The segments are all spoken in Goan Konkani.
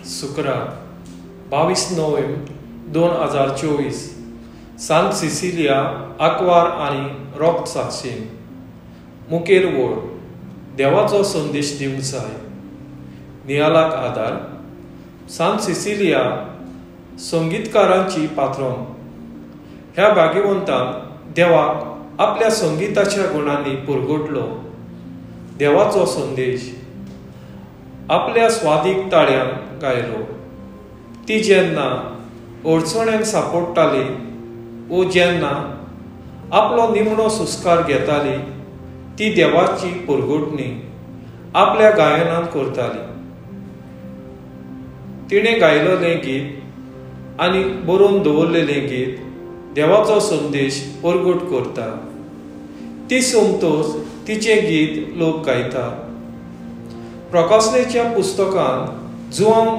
शुक्रार 22 नोव्हेंबर 2024 सांत सिसिलिया आंकवार आनी रोक्त साक्षीन. मुखेल वळ देवाचो संदेश दिवंक जाय. नियालाक आदार सांत सिसिलिया संगीतकारांची पात्रोन. ह्या भाग्यवंतान देवाक आपल्या संगीताच्या गुणांनी पुरगोटलो. देवाचो संदेश आपल्या स्वादीक ताळ्यान गायलो. ती जेन्ना अडचण्यांक सांपडटाली वो जेन्ना आपलो निमणो सुस्कार घेताली ती देवाची पुरगोटणी आपल्या गायनान करताली. तिणें गायलेलें गीत आनी बरोवन दवरलेलें गीत देवाचो संदेश परगट करता. ती सोमतोच तिचें गीत लोक गायतात. प्रकाशनेच्या पुस्तकान जुवांव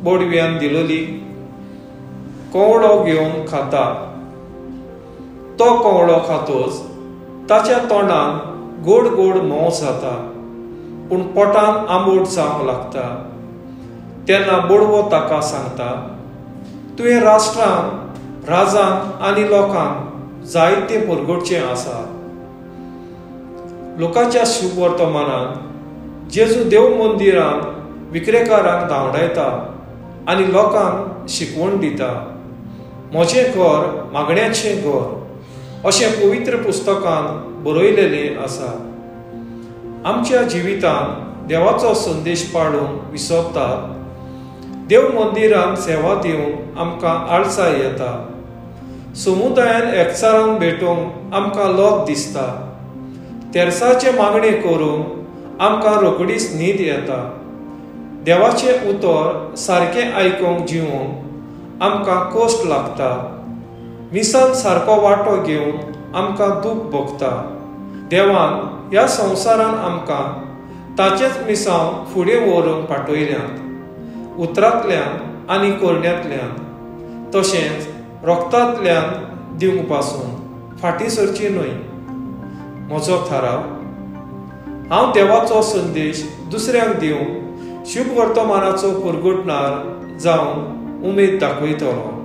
बोडव्यान दिलोली कोवळो घेवन खाता. तो कोवळो खातोच ताच्या तोंडान गोड गोड म्होंव जाता, पूण पोटान आंबोट जावंक लागता. तेन्ना बोडवो ताका सांगता, तुवें राष्ट्रांक, राजांक आनी लोकांक जायते परगटचें आसा. लोकांच्या शुभ वर्तमानान जेजू देव मंदिरान विक्रेकारांक धांवडायता आनी लोकांक शिकवण दिता. म्हजें घर मागण्याचें घर अशें पवित्र पुस्तकान बरयलेलें आसा. आमच्या जिवितान देवाचो संदेश पाळूंक विसरतात. देव मंदिरान सेवा दिवंक आमकां आळसाय येता. समुदायान एकचारान भेटूंक आमकां लज दिसता. तेरसाचें मागणें करूंक आमकां रोखडीच न्हीद येता. देवाचें उतर सारकें आयकूंक जिवंक आमकां कश्ट लागता. मिसान सारको वांटो घेवन आमकां दूख भोगता. देवान ह्या संवसारान आमकां ताचेंच मिसांव फुडें व्हरूंक पाठयल्यात, उतरांतल्यान आनी करण्यांतल्यान, तशेंच रोगतांतल्यान दिवंक पासून फाटीं सरची न्हय. म्हजो थाराव, हांव देवाचो संदेश दुसऱ्यांक दिवन शुभ वर्तमानाचो पुरगुटणार जावन उमेद दाखयतलो.